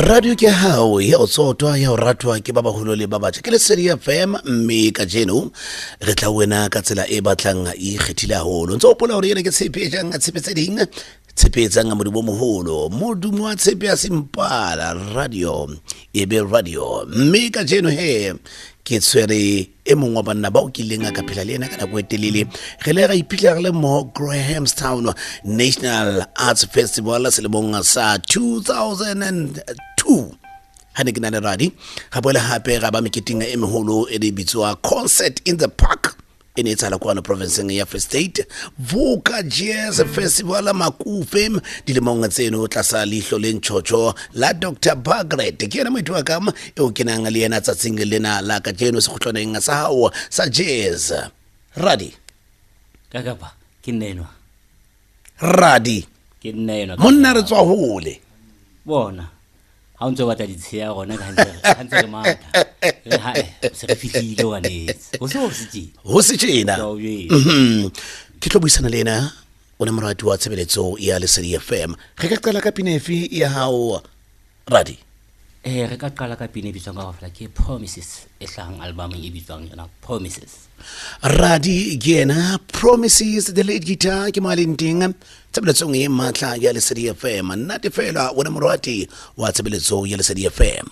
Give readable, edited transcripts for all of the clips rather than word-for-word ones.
Radio ke hao ya ho tsotwa, ya ho ratwa ke ba baholo le ba batjha, ke Lesedi FM. Mme kajeno re tla wena ka tsela e batlang e ikgethile haholo. Ntse hopola hore ena ke tshepe e jang tshepe tse ding, tshepe e etsang modumo o moholo, modumo wa tshepe ya sempala radio e be radio. Mme kajeno he ke tshwere e mong wa banna bao ke ileng a ka phela le ena ka nako e telele. Re le ra iphitlhela re le mo Grahamstown National Arts Festival selemong sa 2002 ha ne ke na le radi. Ga boela hape ra ba meketeng e meholo e ne bitswa Concert in the Park, e ne e tsala kwano provinceng ya Free State, Voka Jazz Festival Makufe dilemong tseno tlasa leihlo le ntjhotjho la Dr Bagret. Ke yena moitho wa ka eo ke nang le yena tsatsing lena la kajeno sekgutlwaneng sa hao sa jazz. Radi ka kapa ke nna enwa. Radi ke nna enwa. Monna, re tswa hole. Bona ha o ntse o batla ditsheya rona ka hantle re matha re ha se re fihlile ngwanetse ho se ho se tjena. Ho se tjena. Ke a o jwetsa. Ke tlo buisana le ena, o ne morati wa tshebeletso ya Lesedi FM. Re ka qala ka pina efe ya hao, Radi? Re ka qala ka pina e bitswang ka hore ke Promises, e hlahang albumeng e bitswang yona Promises. Radi ke yena, Promises, the lead guitar ke mo a leng teng tshebeletsong e matla ya Lesedi FM. Nnate fela wena morati wa tshebeletso ya Lesedi FM.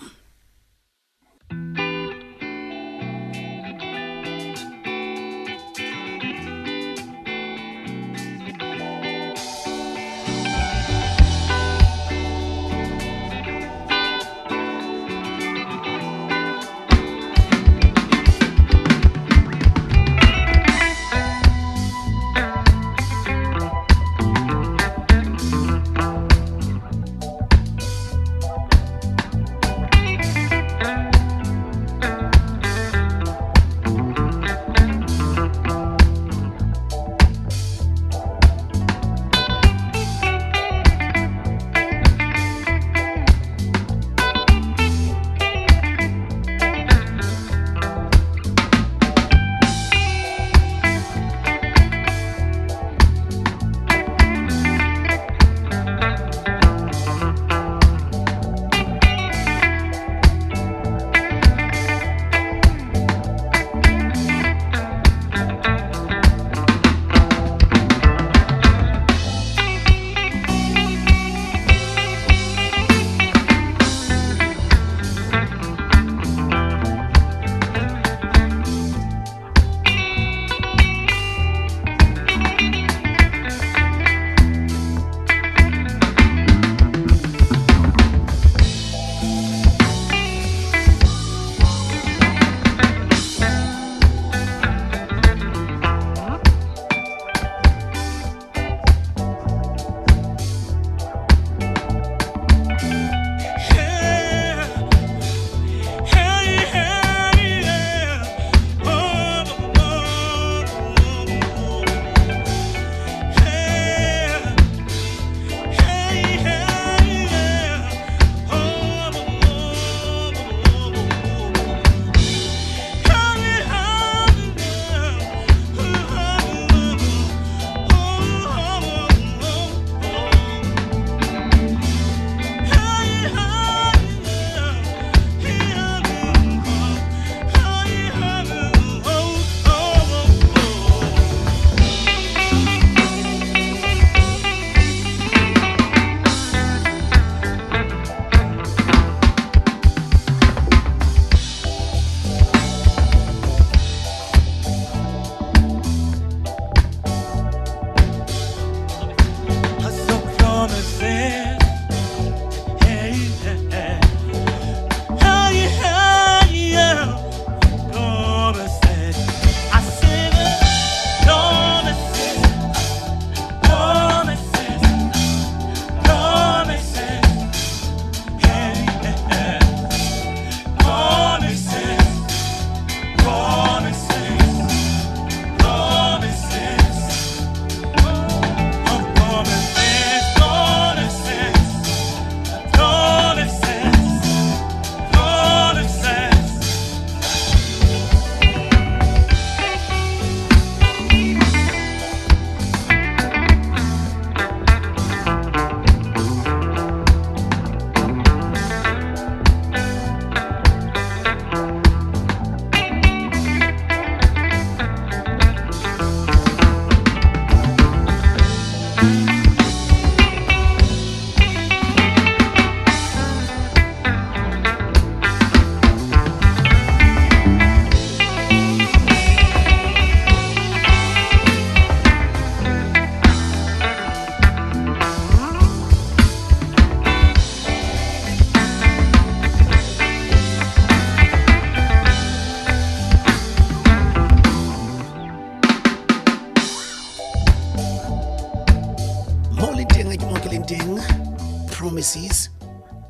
Promises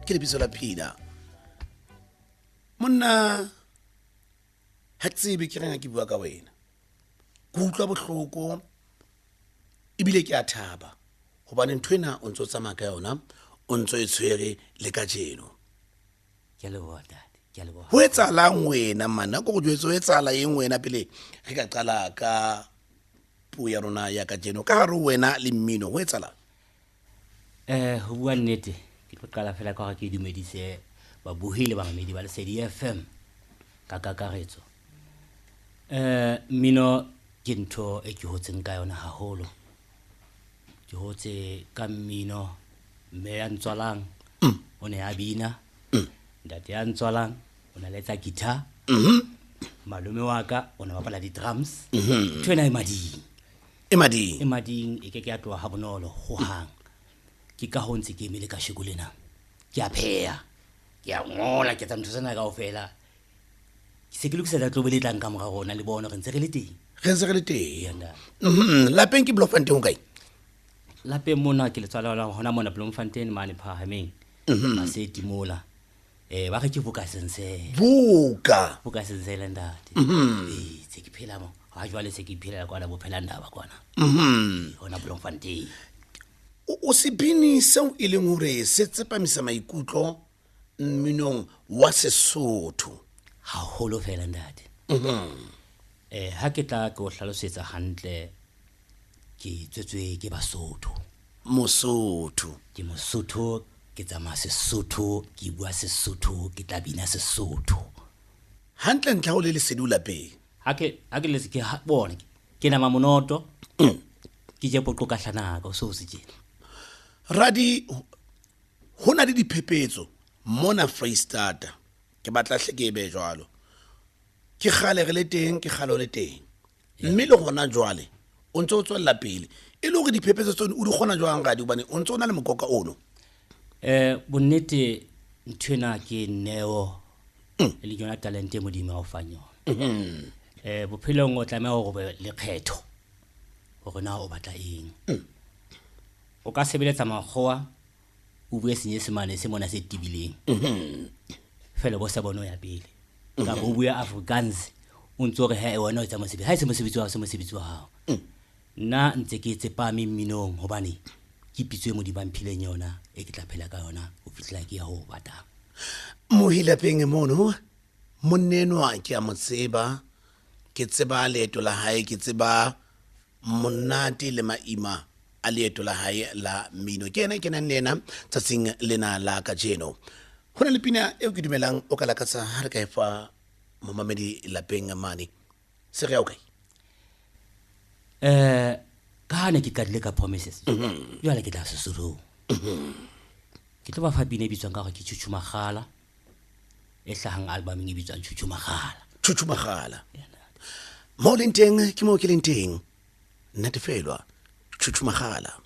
ke lebitso la pina. Monna, ha ke tsebe ke reng ha ke bua ka wena. Ke utlwa bohloko ebile ke a thaba hobane ntho ena o ntso tsamaya ka yona, o ntso e tshwere le kajeno. Ke a leboha ntate, ke a leboha. Ho etsahalang wena man? A ko go jwetse ho etsahala eng wena pele re ka qala ka puo ya rona ya kajeno? Ka hare ho wena le mmino ho etsahalang? Ho bua nnete, ke tlo qala fela ka hore ke dumedise babohi le bamamedi ba Lesedi FM ka kakaretso. Mmino ke ntho e ke hotseng ka yona haholo. Ke hotse ka mmino, mme ya ntswalang o ne a bina, ntate ya ntswalang o ne a letsa guitar, malome wa ka o ne a bapala di-drums. Ntho ena e mading. E mading. E mading, e ke ke ya tloha ha bonolo hohang. Ke ka ho ntse ke emele kasheko lena. Ke a pheha, ke a ngola, ke etsa ntho tsena kaofela. Ke se ke lokisetsa tlobo le tlang ka mora rona le bona re ntse re le teng. Re ntse re le teng. Ee, ntate. Lapeng ke Bloemfontein ho kae? Lapeng mona ke letswalo la hona mona Bloemfontein mane phahameng. Maseti mola. Ba re ke Vukasensele. Vuka. Vukasensele ntate. Se ke phela mo. Ha jwale se ke phelela kwana bo phela ndaba kwana. Hona Bloemfontein. O sebini seo e leng hore se tsepamisa maikutlo mminong wa Sesotho. Haholo fela ntate. Ha ke tla ke o hlalosetsa hantle, ke tswetswe ke Basotho. Mosotho. Ke Mosotho, ke tsamaya Sesotho, ke bua Sesotho, ke tla bina Sesotho. Hantle ntle ha o le lesedi o lapeng. Ha ke le ke ha bona, ke nama monoto. Ke je poqo ka hlanaka, o so se tjena. Radi, ho na le diphephetso mona Freistata. Ke batla hle ke e be jwalo. Ke kgale re le teng, ke kgale o le teng. Mme le hona jwale o ntse o tswella pele. E le hore diphephetso tseno o di kgona jwang Radi, hobane o ntse o na le mokoka ono? Bonnete ntho ena ke neo, e leng yona talente e Modimo a o fang yona. Bophelong o tlameha hore o be le kgetho hore na o batla eng. O ka sebeletsa makgowa, o bue Senyesemane se mona se tebileng. Feela bo sa bone ho ya pele. Kapa o bue Afrikaans, o ntso re, he, wena o etsa mosebetsi. Ha e se mosebetsi wa hao, se mosebetsi wa hao. Nna ntse ke tsepame mminong hobane ke pitso e Modimo a mphileng yona, e ke tla phela ka yona ho fihlela ke ya ho batang. Mohilapeng mono, monna enwa ke a mo tseba, ke tseba leeto la hae, ke tseba monate le maima a leeto la hae la mmino. Ke yena e kenang le yena tsatsing lena la kajeno. Ho na le pina eo ke dumelang o ka lakatsa ha re ka e fa momamedi lapeng mane. Se re ya o kae? Ka ha ne ke qadile ka Promises, jwale ke tla Sesothong. Ke tlo ba fa pina e bitswang ka hore ke Tjhutjhumagala, e hlahang albumeng e bitswang Tjhutjhumagala. Tjhutjhumagala. Mo leng teng ke mo ke leng teng. Natefelwa Tjhutjhumagala.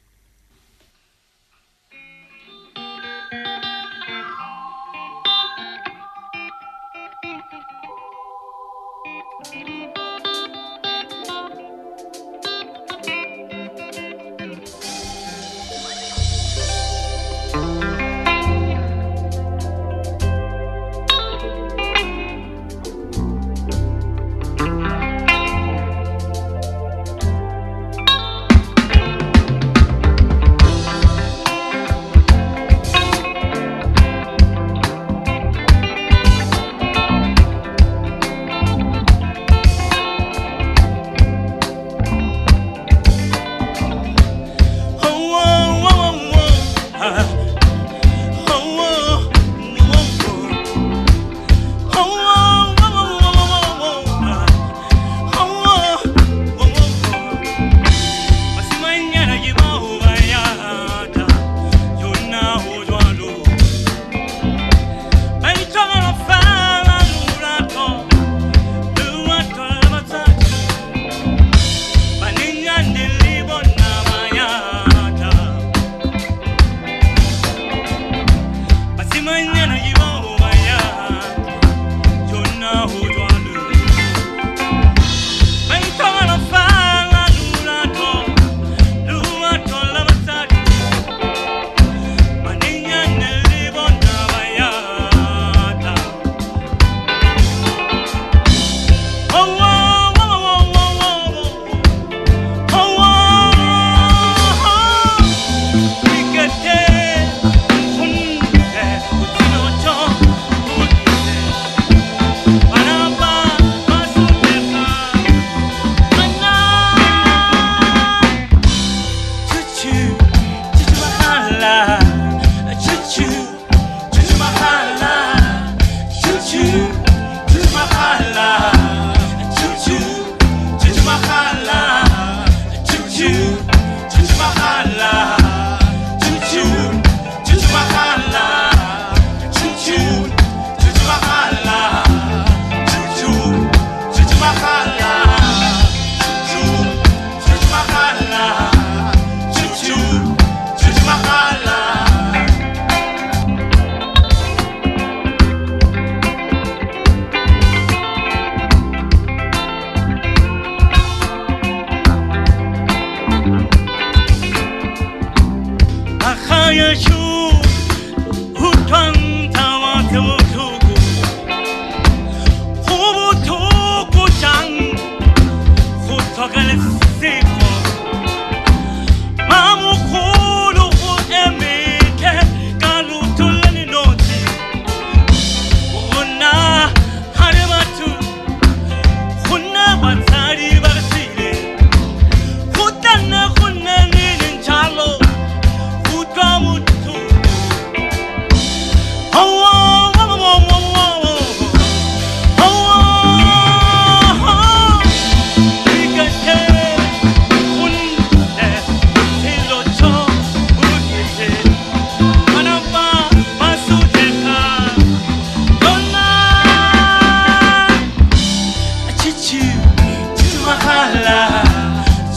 Chuchu mahala,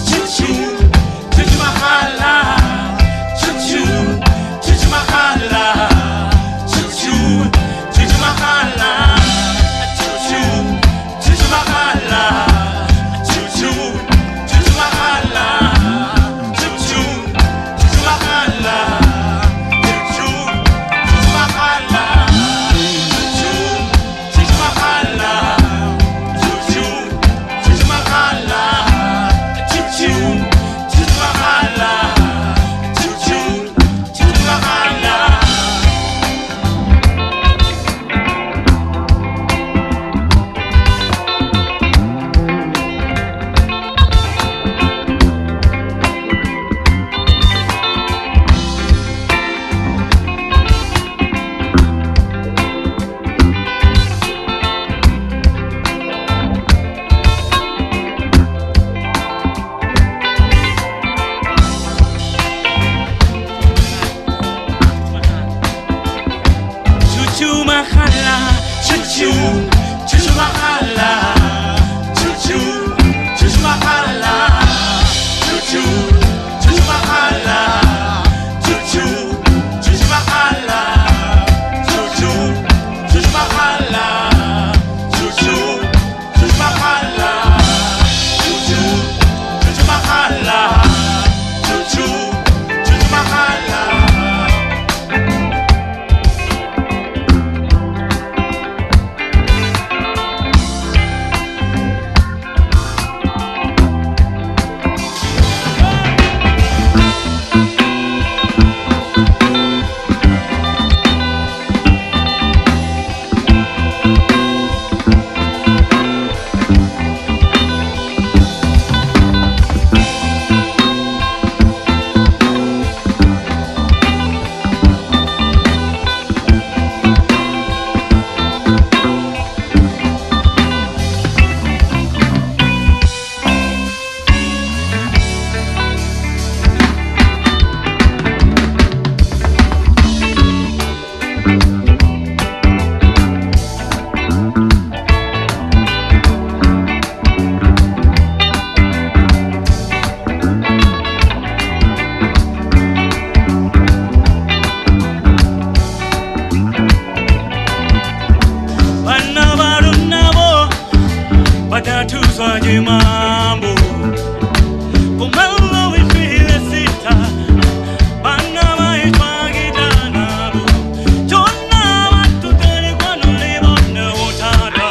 chuchu, chuchu mahala, chuchu, chuchu mahala, chuchu, chuchu mahala, chuchu, chuchu mahala, chuchu, chuchu mahala, chuchu, chuchu mahala, chuchu, chuchu mahala, chuchu, chuchu mahala, chuchu, chuchu mahala, chuchu, chuchu mahala, chuchu, chuchu mahala. Chuchu mahala, chuchu, chuchu mahala, chuchu, chuchu mahala, chuchu, chuchu mahala, chuchu, chuchu mahala, chuchu, chuchu mahala, chuchu, chuchu mahala, chuchu, chuchu mahala, chuchu, chuchu mahala. Bana ba rona bo ba tla thuswa ke mambo. Komelo e file sita, bana ba etswa ke tlana bo. Tsona ba tutele kwano le bone bothata.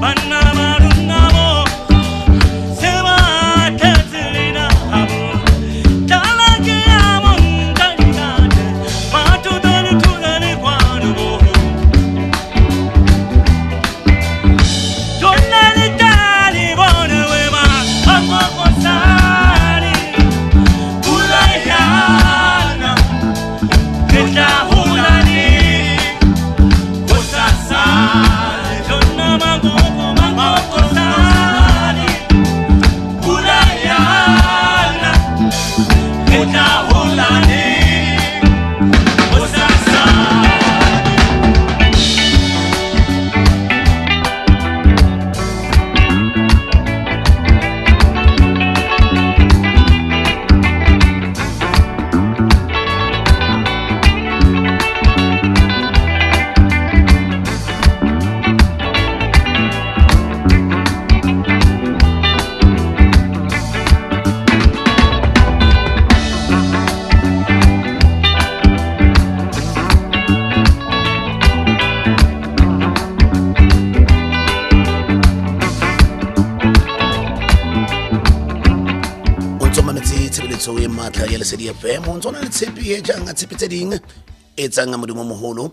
Bana ba rona bo se ba tletse le nabo. Tlala ke ya montate, ba tutele thulane kwano bo. O ntso mametse tshebeletso e matla ya Lesedi FM, o ntso na le tshepi e jang tshepi tse ding e tsang modumo moholo,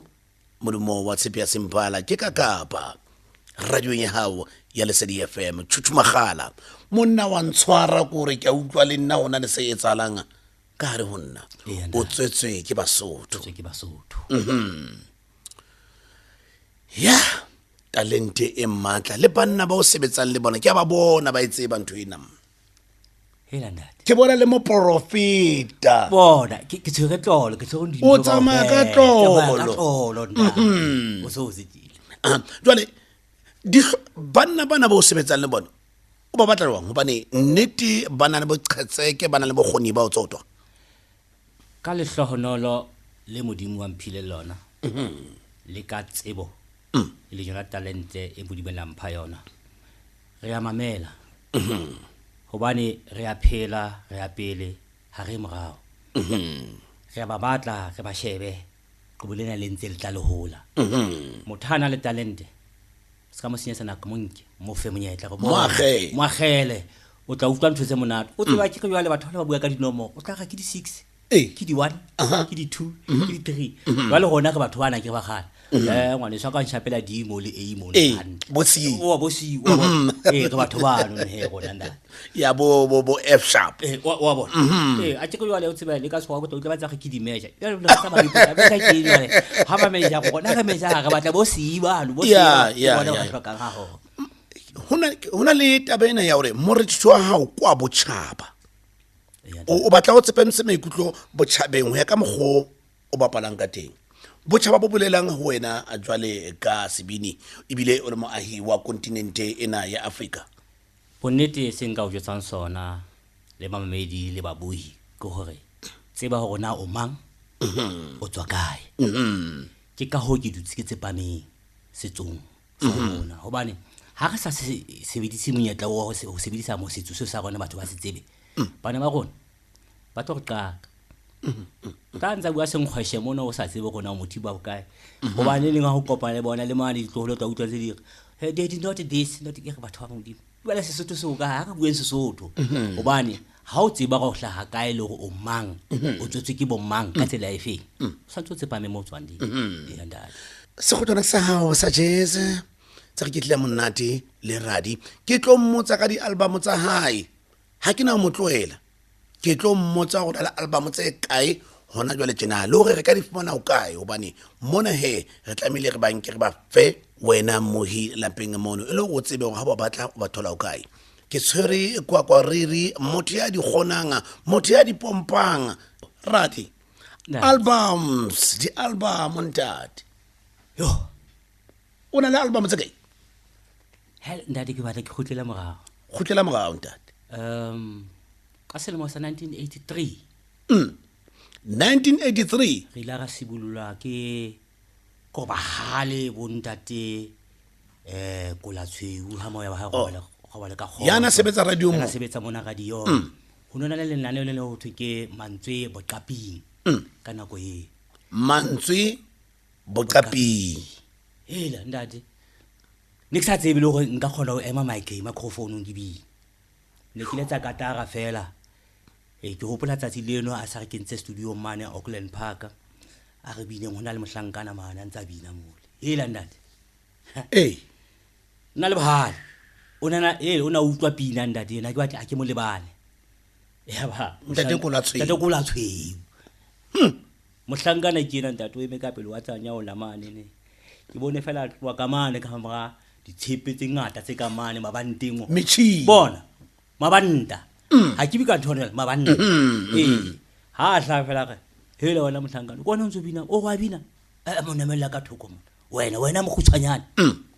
modumo wa tshepi ya sempala ke ka Kapa radiong ya hao ya Lesedi FM. Tjhutjhumagala monna wa ntshwara kore ke a utlwa le nna hona le se etsahalang ka hare ho nna. Eya, O tswetswe ke Basotho. Tswe ke Basotho. Ya talente e matla le banna ba o sebetsang le bona ke a ba bona ba e tseba ntho ena. Hela ntate. Ke bona le moporofeta. Bona ke tshwere tlolo, ke tshwere dintho O tsamaya ka kaofela. Tsamaya ka tlolo. tlolo ntate. O so o setile. Jwale Banna bana ba o sebetsang le bona o ba batla jwang? Hobane nnete ba na le boqhetseke, ba na le bokgoni ba ho tsotwa. Ka lehlohonolo le Modimo wa mphile lona, le ka tsebo e le yona talente e Modimo la mpha yona, re a mamela, hobane re a phela, re a pele, ha re morao. Re a ba batla, re ba shebe, qobo lena le ntse le tla le hola. Motho ha na le talente, se ka mo senyetsa nako, mo nke, mo fe monyetla, re bone. Mo akgele. Mo akgele. O tla utlwa ntho tse monate. O tseba ke re jwale batho ba bua ka dinomoro, o tla re ke di-6, ke di-1, ke di-2, ke di-3. Jwale rona re batho bana ke ba kgale. Ngwaneso a ka nshapela D mo le A mo le hantle. Bo C. Oa, bo C, wa bona. Re batho bano he rona ntate. Ya bo F sharp. Wa bona. A tjeko jwale o tseba le ka tshwa go tla utlwa ba tsa re ke di measure. Jwale re tsa ba ipotsa, ba tsa ke jwale. Ha ba measure rona re measure re batla bo C bano, bo C. Ke bona ba hlokang haholo. Hona le taba ena ya hore morethetho wa hao kwa botjhaba. O batla ho tsepamise maikutlo botjhabeng ho ya ka mokgwa o bapalang ka teng. Botjhaba bo bolelang ho wena jwale ka sebini ebile o le moahi wa kontinente ena ya Afrika? Bonnete se nka o jwetsang sona le mamedi le babohi ke hore tseba hore na o mang, o tswa kae. Ke ka hoo ke dutse ke tsepameng setsong sa rona, hobane ha re sa sebedise monyetla wa ho sebedisa setso seo sa rona, batho ba se tsebe. Bana ba rona ba tlo re qaka. Ka ntsa bua senkgweshe mona o sa tsebe rona o motho ba bokae. Hobane le ha ho kopana le bona le mane ditloholo tla utlwa tse di re, hey, they did not this, not ke re batho ba Modimo. Jwale Sesotho seo ka ha re bueng Sesotho. Hobane ha o tseba hore o hlaha kae le hore o mang, o tswetswe ke bo mang ka tsela efe, o santse o tsepame moo o tswang teng. Ee, ntate. Sekgotwana sa hao sa jazz tse re ke tlile monate le Radi, ke tlo mmotsa ka di-album tsa hae. Ha ke na mo tlohela, ke tlo mmotsa hore le album tse kae hona jwale tjena, le hore re ka di fumana ho kae, hobane mona he re tlamehile re banke re ba fe wena mohi lapeng mono, e le hore o tsebe hore ha ba batla o ba thola ho kae. Ke tshwere kwakwariri, motho ya di kgonang, motho ya di pompang. Radi, albums, di-album ntate. Yo. O na le album tse kae? Hell, ntate, ke batla ke kgutlela morao. Kgutlela morao, ntate. Ka selemo sa 1983. 1983. Re ile ra sibololwa ke Kobahale bo ntate, Kolatshweu ha moya wa hae robale ka kgotso. Yana sebetsa radio Yana mo. sebetsa mona radio. Ho nona le lenaneo le le ho thwe ke Mantswe Boqaping. Ka nako e. Mantswe Boqaping. Hela ntate. Ne ke sa tsebe le hore nka kgona ho ema mic, microphone ke bine. Ne ke letsa katara fela. Ke hopola tsatsi leno a sa re kentse studio mane Auckland Park. A re bineng hona le mohlankana mane a ntsa bina mole. Hela ntate. Nna le bohale. O nana, o na utlwa pina ntate yena, ke batla a ke mo lebale. Ya ba, Ntate Kolatshweu. Ntate Kolatshweu. Mohlankana ke yena ntate, o eme ka pele wa tsanya o la mane ne. Ke bone fela a tloha ka mane ka mora ditshepe tse ngata tse ka mane mabanteng o. Metjhini. Bona, mabanta. Ha ke bi ka ntho ena, mabanta. Ha a hlaha fela re, hela wena mohlankana, ke wena o ntso bina, o wa bina? Mo namella ka thoko mona. Wena, wena mokgutshwanyane.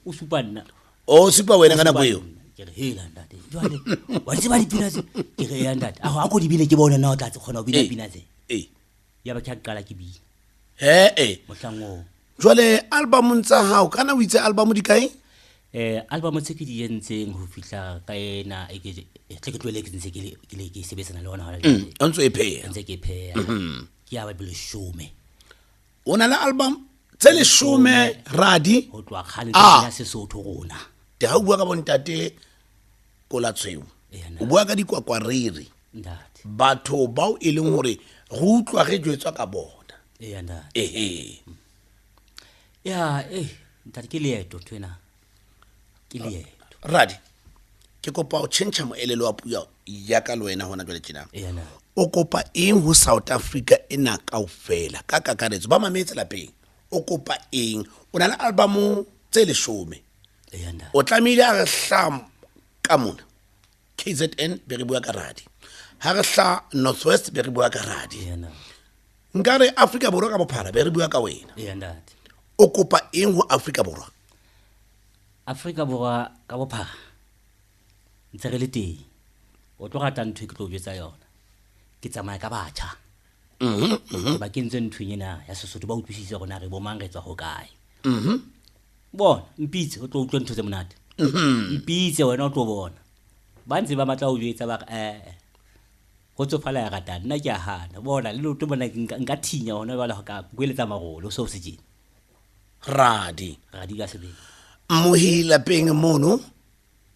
O supa nna. O supa wena ka O nako supa eo? nna. Ke re, hela ntate, jwale, wa tseba dipina tse? Ke re, eya ntate. Aho, a ko di bine ke bone na o tla kgona ho bina pina tse. Ya ba ke a qala ke bina. Mohlang oo. Jwale album tsa hao, kana o itse album di kae? Album tse ke di entseng ho fihla ka ena, e ke, e tle ke tlohele ke ntse ke le, ke le, ke sebetsana le hona hona jwale. O ntso e pheha. Ntse ke e pheha. Ke ya ba leshome. O na le album tse leshome, Radi? Ho tloha kgale tse Sesotho rona. Te ha o bua ka bontate Kolatshweu, Eya, o bua ka dikwakwariri. Ntate. Batho bao e leng hore re utlwa re jwetswa ka bona. Eya, ntate. Ehe. Ya, ntate, ke leeto ntho ena. Ke leeto. Radi, ke kopa ho tjhentjha moelelo wa puo ya ka le wena hona jwale tjena. Eya, ntate. O kopa eng ho South Africa ena kaofela ka kakaretso? Ba mametse lapeng. O kopa eng? O na le album tse leshome. Eya, ntate. O tlamehile a re hla ka mona KZN be re bua ka Radi. Ha re hla Northwest be re bua ka Radi. Eya, ntate. Nka re Afrika Borwa ka bophara be re bua ka wena. Eya, ntate. O kopa eng ho Afrika Borwa? Afrika Borwa ka bophara ntse re le teng. O tlo rata ntho e ke tlo o jwetsa yona. Ke tsamaya ka batjha. Ke ba kentse nthong ena ya Sesotho, ba utlwisise hore na re bo mang, re tswa hokae. Bona, mpitse o tlo utlwe ntho tse monate. Mpitse wena o tlo bona. Ba ntse ba batla ho jwetsa ba re ho tsofala ya ratang, nna ke a hana. Bona le leoto bona nka thinya hona jwale ho ka kweletsa marolo so se tjena. Radi. Radi ka sebele. Mohi lapeng mono,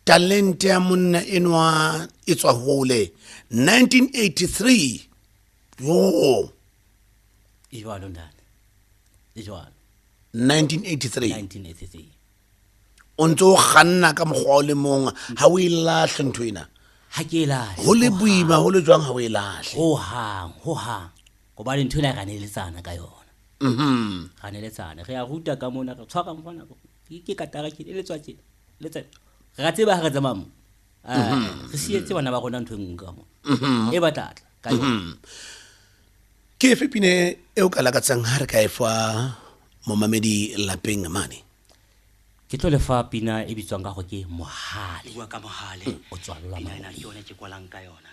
talente ya monna enwa e tswa hole. 1983. Yo. E jwalo ntate. E jwalo. 1983. 1983. O ntso o kganna ka mokgwa o le mong, ha o e lahle ntho ena. Ha ke e lahle. Ho le boima, ho le jwang ha o e lahle. Ho hang, ho hang. Hobane ntho ena re neletsana ka yona. Re neletsana. Re a ruta ka mona, re tshwara mona. Ke katara ke e letswa tjena. Letsa. Re a tseba ha re tsamaya mo. Re sietse bana ba rona ntho e nngwe ka mo. E batla tla ka yona. Ke efe pine eo ka lakatsang ha re ka e fa momamedi lapeng mane? Ke tlo lefa pina e bitswang ka hore ke Mohale. Bua ka Mohale. O tswalla Pina ena Mohale. ke yona ke kwalang ka yona.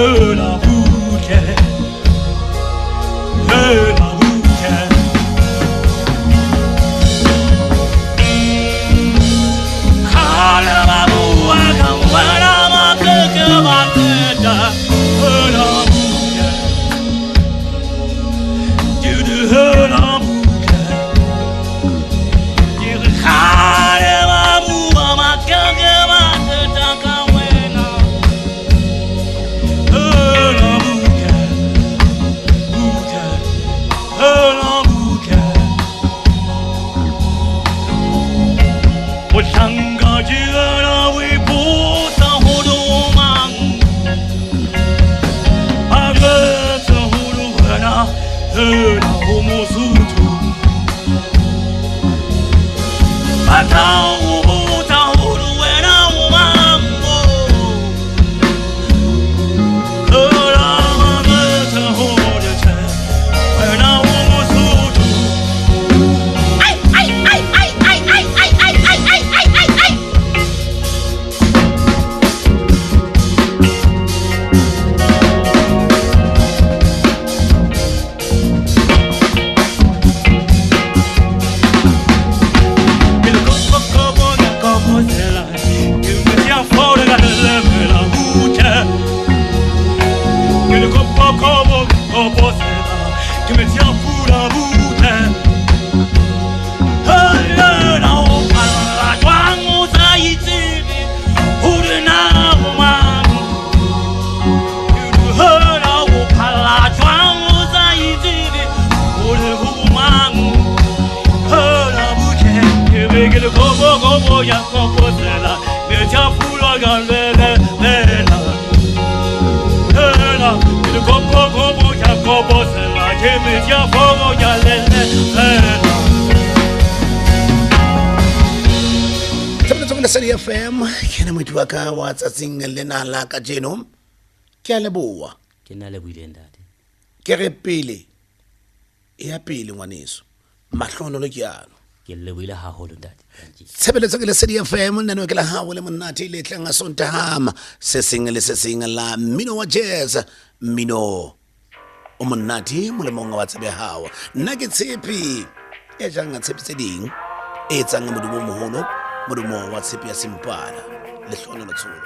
Hela butle, hela butle. Khala ba bua ka wena ma ke ke ba teta. Hela butle, du hela butle. Ke khala ba bua ma ke ke ba teta ka wena. Hela butle, butle, hela butle. 我唱歌只那为菩萨糊涂忙，把个子糊涂和那和那胡木苏图，把他五菩萨糊涂为那五忙不，和那个子糊涂成为那五木苏图。Tshebeletso ke Lesedi FM, ke ena moeti wa ka wa tsatsing lena la kajeno. Ke a leboha. Ke nna lebohile ntate. Ke re pele e ya pele ngwaneso, mahlohonolo ke ano. Ke lebohile haholo ntate. Thank you. Tshebeletso ke Lesedi FM, lenaneo ke la hao le monate le tlang a Sontahama se seng le se seng la mmino wa jazz, mmino o monate molemong wa tsebe hao. Nna ke Tshepi e jang tshepi tse ding, e etsang modumo o moholo, modumo wa tshepi ya sempala. Lehlohonolo tsholo.